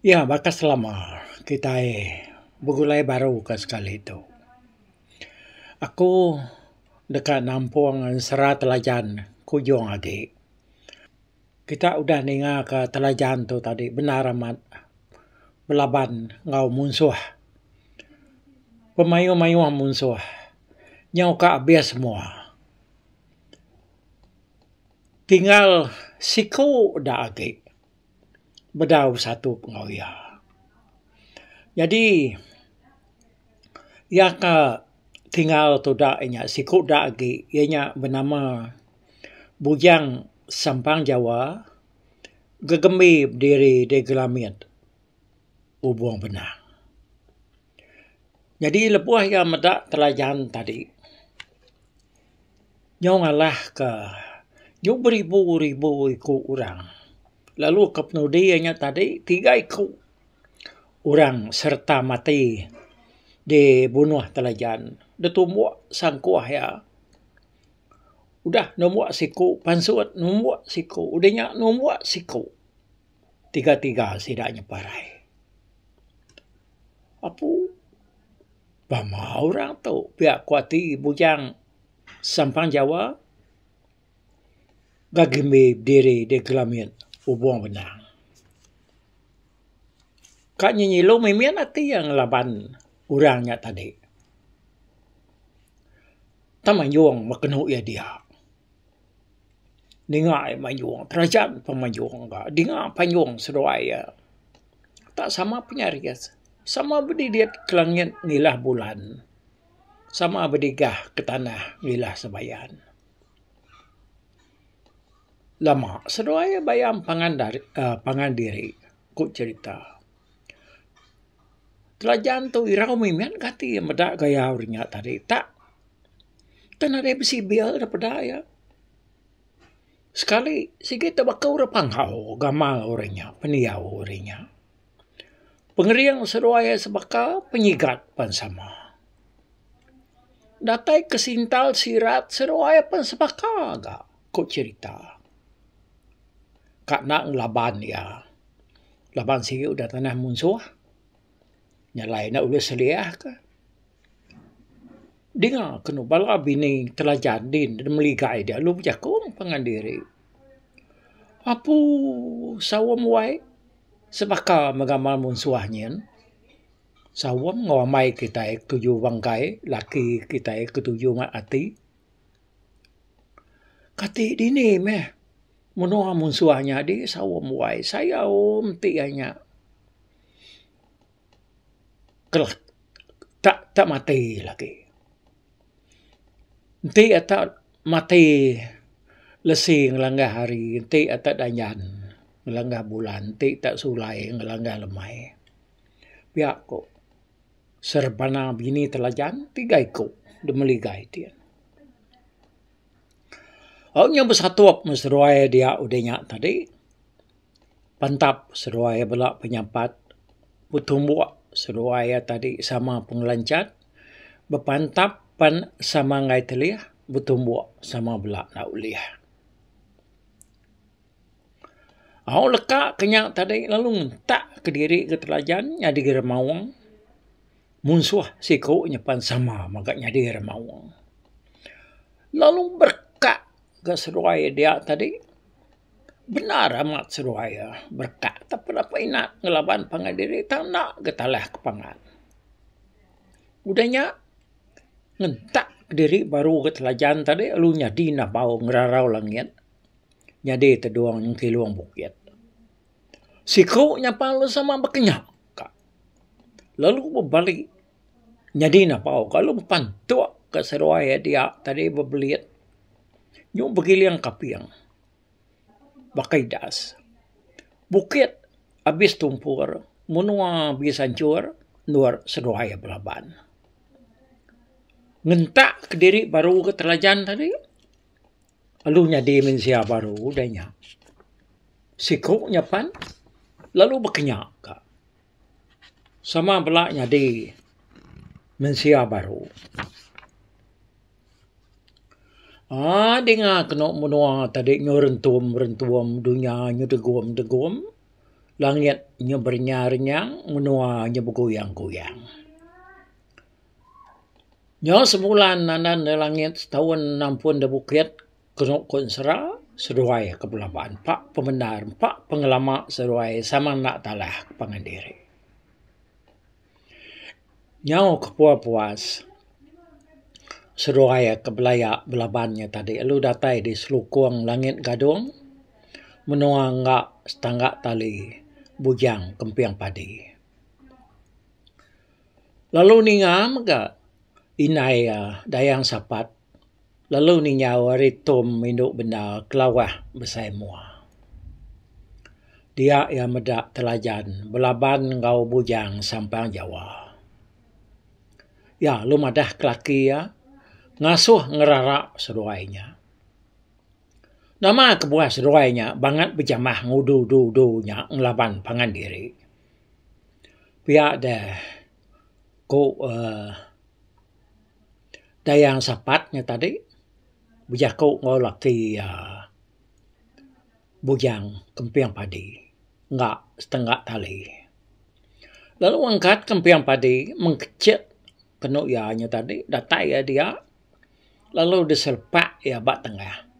Iya baka selama kitai begulai baru ka sekali tu. Aku deka nampung ensera Telajan kujung agi. Kita udah ninga ka Telajan tu tadi bendar amat belaban enggau munsuh. Pemayuh mayuh munsuh nyau ka abis semua. Tinggal siku da agi. Bedau besatup enggau iya. Nyadi iya ka tinggal tuda inya siku da agi iya nya benama Bujang Sampang Jawa gegembi bediri di Gelamit Ubong Benang. Nyadi lebuh iya meda Telajan tadi nyau ngalah ka nyau beribu ribu iku orang lalu ke penudi iya nya tadi tiga iku orang sereta mati dibunuh Telajan ditumbuk sangkuh iya. Udah numbuk siku pansut numbuk siku udah nya numbuk siku. Tiga-tiga sida nya parai. Apu pama orang tu pia ku ati Bujang Sampang Jawa ga gimbi bediri di Gelamit Ubong Benang. Ka nyenyilu mimin ati iya ngelaban orang nya tadi. Tang mayung meh kenu iya dia. Ninga iya mayung terajan pun mayung ga dinga payung seduai iya tak sama penyaris sama bedidit ke langit ngilah bulan sama bedigah ke tanah ngilah sebayan. Lama seduai iya bayam pangan uhh pangan diri ku cherita. Telajan tu irau mimit gati meda gaya orang nya tadi tak. Tang nadai besibil da peda iya. Sekali sigi te baka orang panggau gamal orang nya pendiau orang nya. Pengering seduai iya sebaka penyigat pan sama. Datai ke sintal sirat seduai pan sebaka ga ku cherita. Ka enda ngelaban iya laban sigi udah tanah munsuh nyalai enda ulih seliah ka. Dinga kenu bala bini Telajan din meligai dia lalu bejaku pangan diri. Apu saum wai sebaka meh gamal munsuh nyin. Saum enggau amai kitai tuju bangkai laki kitai ketuju ati. Kati dini meh menua munsuh nya adi saum wai sayau enti iya nya. Tak tak mati lagi. Enti atak mati lesi ngelanggah hari enti atak danjan ngelanggah bulan enti tak sulai ngelanggah lemai. Pia ku serebana bini Telajan tiga iku da meligai ti. Au nya besatup meh seduai dia udah nya tadi. Pantap seduai bela penyampat betumbuk seduai iya tadi sama pengelanchat bepantap pan sama enggai telih betumbuk sama bela enda ulih. Au leka ke nya tadi lalu ngentak kediri ke Telajan nyadi remaung munsuh siku nyepan sama mega nyadi remaung. Lalu berekak ga seduai dia tadi. Bendar amat seduai iya berekak tau pun ina ngelaban pangan diri tang enda ga talah ke pangan. Udah nya ngentak diri baru ga Telajan tadi lalu nyadi nabau ngerarau langit nyadi tedung nyengkilung bukit. Siku nyapa lalu sama baka nya ka lalu bebali nyadi nabau ka lalu bepantuk ka seduai iya dia tadi bebelit nyau begiling kaping. Baka idas. Bukit abis tumpur menua abis anchur endur seduai belaban. Ngentak kediri baru ke Telajan tadi lalu nyadi mensia baru udah nya. Siku nya pan lalu bekenya ka. Sama bela nyadi mensia baru. Aaa dinga kenu menua tadi nyu rentum rentum dunya nyu degum degum. Langit nyu berenyang-renyang menua nyu beguyang-guyang. Nyau sebulan nandan da langit setaun nampun da bukit kenu ku ensera seduai ke belaban empa pemendar empa pengelama seduai sama enda talah pangan diri. Nyau ke puas-puas seduai ke belaya belaban nya tadi lalu datai di selukong langit gadung menua engga setangga tali bujang kemping padi. Lalu ninga mega indai iya Dayang Sapat lalu ninjau ari Tom indu benda kelawah besai mua. Dia iya meda Telajan belaban enggau Bujang Sampang Jawa. Iya lalu madah ke laki iya ngasuh ngerara seduai nya. Nama kebuah seduai nya bangat bejamah ngudu-du-du nya ngelaban pangan diri. Pia deh ku uhh Dayang Sapat nya tadi bejaku enggau laki iya Bujang Kemping Padi engga setengga tali. Lalu angkat Kemping Padi mengkechit kenu iya nya tadi datai iya dia lalu diselepak iya ba tengah.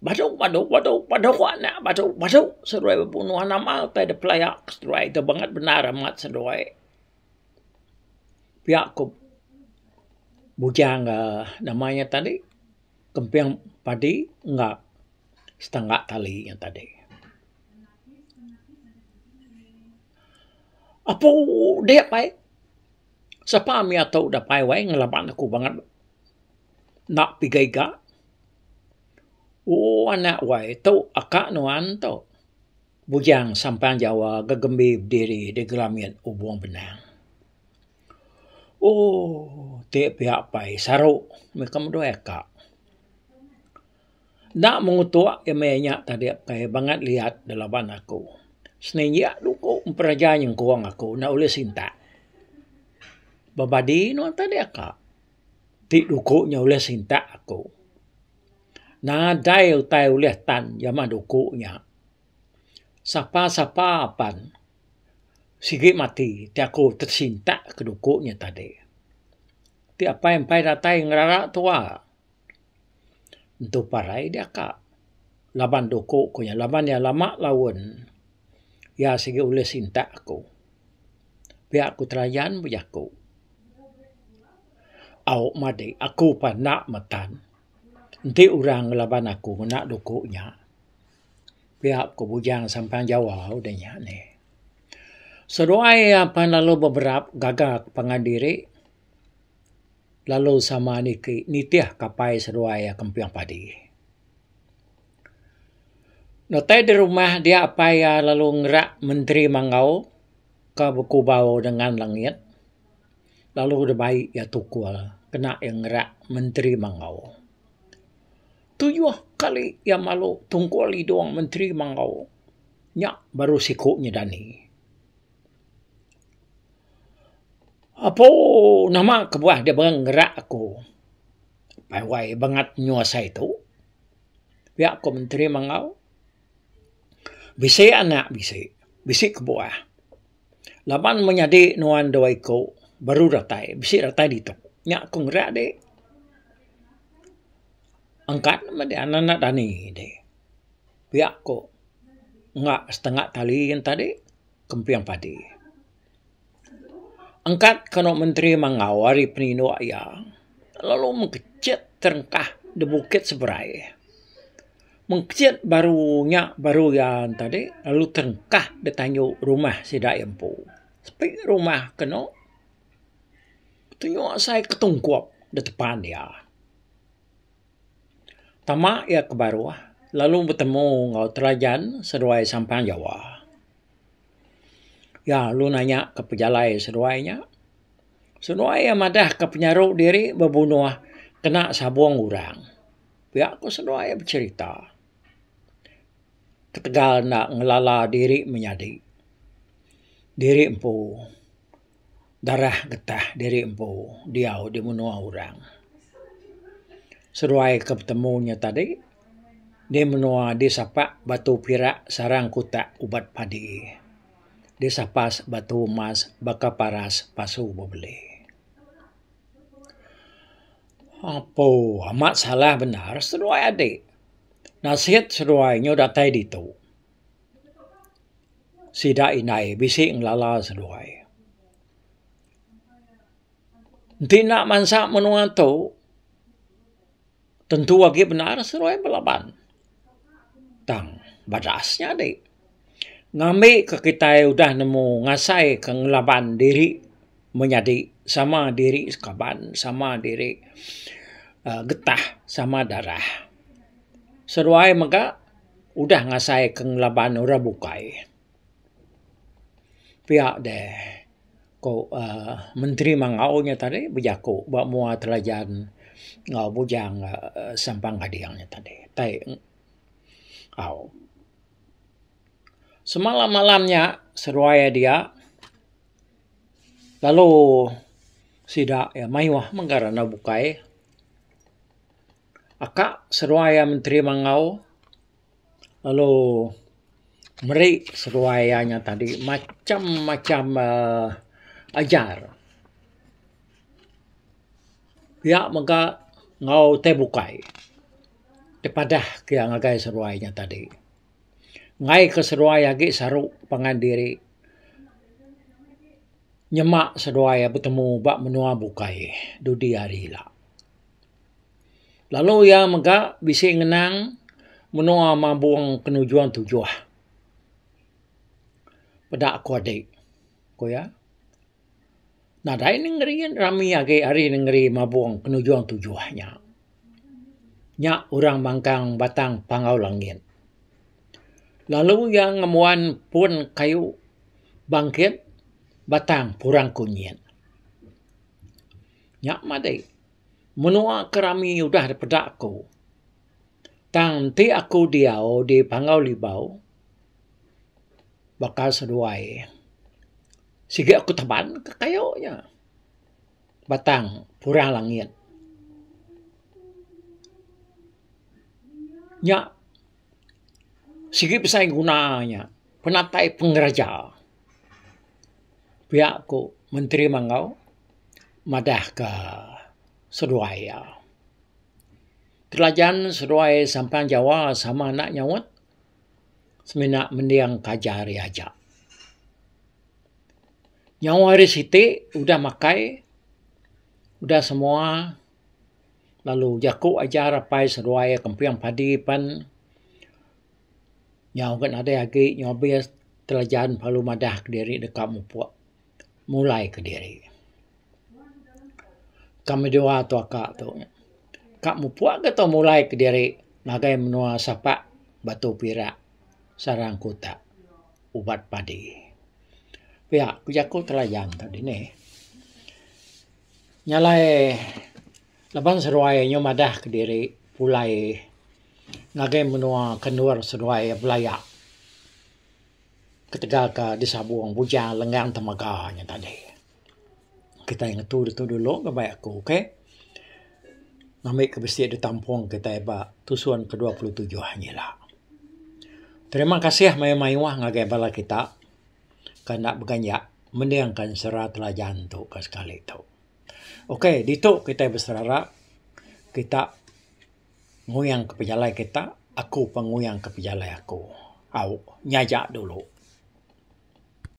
Badu badu badu badu anak badu badu seduai bebunuh nama utai da pelaya seduai tu bangat bendar amat seduai. Pia ku bujang uhh nama iya tadi kemping padi enggau setangga tali nya tadi. Apu dek ai sapa mih atu da pai wai ngelaban aku bangat enda piga iga. Ooh anak wai tu aka nuan tu. Bujang Sampang Jawa gegembi bediri di Gelamit Ubong Benang. Ooh ti pia pai saru meh ka meduai aka. Enda mengutuk meh inya tadi pai bangat liat da laban aku. Seninjik duku peraja nyengkung aku enda ulih sintak. Bebadi nuan tadi aka. Ti duku nya ulih sintak aku. Nadai utai ulih tan jamah duku nya. Sapa sapa pan sigi mati ti aku tesintak ke duku nya tadi. Ti apai empai datai ngerara tua entu parai diaka laban duku ku nya laban iya lama laun iya sigi ulih sintak aku. Pia ku Telajan bejaku. Au madi aku pan enda metan enti orang ngelaban aku ngena duku nya. Pia ku Bujang Sampang Jawa udah nya nih. Seduai iya pan lalu beberap gaga pangan diri lalu sama niki nitih kapai seduai iya kemping padi. Datai di rumah dia apai iya lalu ngerak Menteri Manggau ke bekubau dengan langit lalu dibai iya tukul kena iya ngerak Menteri Manggau. Tuyuh kali iya malu tungkul idung Menteri Manggau nya baru siku nyedani. Apo nama kebuah dia beren ngerak aku pai wai bangat nyuasai tu. Pia ku menteri mangau. Bisi anak bisi, bisi kebuah. Laban menyadi nuan dua iku baru datai bisi datai ditu. Nya ku ngerak dik. Angkat meh dik anak anak dani dik. Pia ku enggak setengah tali yen tadi kemping padi. Angkat kenu menteri mangau ari peninduk iya lalu mengkechit terengkah da bukit seberai. Mengkechit baru nya baru iya tadi lalu terengkah da tanju rumah sida iya empu. Sepi rumah kenu tunjuk asai ketungkup da tepan iya. Tama iya ke baruh lalu betemu enggau Telajan seduai Sampang Jawa. Iya lalu nanya ke pejalai seduai nya. Seduai iya madah ke penyaru diri bebunuh kena sabung orang. Pia ku seduai iya becherita. Ketegal enda ngelala diri menyadi. Diri empu darah getah diri empu diau di menua orang. Seduai ke betemu nya tadi di menua di sapak Batu Pirak Sarang Kutak Ubat Padi. Disapas batu emas baka paras pasu bebeli. Apo amat salah bendar seduai adi. Nasit seduai nyu datai ditu. Sida indai bisi ngelala seduai. Enti enda mansa menua tu tentu agi bendar seduai belaban. Tang badas nya adi. Ngambi ke kitai udah nemu ngasai ke ngelaban diri menyadi sama diri sekaban sama diri uhh getah sama darah. Seduai mega udah ngasai ke ngelaban orang bukai. Pia deh ku uhh menteri mangau nya tadi bejaku ba mua telajan enggau bujang uhh Sampang Gading nya tadi. Tai au. Semalam malam nya seduai dia lalu sida iya mayuh mega randau bukai. Aka seduai iya menteri mangau. Lalu meri seduai iya nya tadi macam macam uhh ajar. Pia mega enggau utai bukai dipadah ke iya ngagai seduai nya tadi. Enggai ke seduai agi saru pangan diri nyema seduai betemu ba menua bukai dudi hari ila. Lalu iya mega bisi ngenang menua Mabong ke nujung tujuh. Peda ku adi, ku iya. Nadai nengeri rami agi ari nengeri Mabong ke nujung tujuh nya. Nya orang mangkang Batang Panggau Langit. Lalu iya ngembuan pun kayu bangkit Batang Purang Kunyit. Nya madi. Menua ke rami udah dipeda aku. Tang enti aku diau di Panggau Libau baka seduai sigi aku teban ke kayu nya batang purang langit. Nya sigi besai guna nya penatai pengeraja. Pia ku Menteri Manggau madah ka seduai iya. Telajan seduai Sampang Jawa sama anak nyaut semina mending ka ajar iya aja. Nyawa hari siti udah makai udah semua lalu jaku ajar apai seduai kemping padi pen Nyau ga nadai agi nyau abis Telajan perlu madah kediri deka mupuk mulai kediri. Kami dua tu aka tu ka mupuk ga tau mulai kediri ngagai menua sapak Batu Pirak Sarang Kutak ubat padi. Pia ku jaku Telajan tu dini. Nya alai laban seduai nyau madah kediri pulai ngagai menua ke endur seduai belaya ketegal ka disabung bujang lenggang temaga nya tadi. Kitai ngetu ditu dulu ga bai aku ok. Ngambi ke bisi ditampung kitai ba tusun ke 27 nyila. Terima kasih mayuh mayuh ngagai bala kita ke enda beganja mending ka ensera Telajan tu ka sekali tu. Ok ditu kitai beserara kita. Nguyang ke pejalai kita, aku pun nguyang ke pejalai aku. Au, nya aja dulu.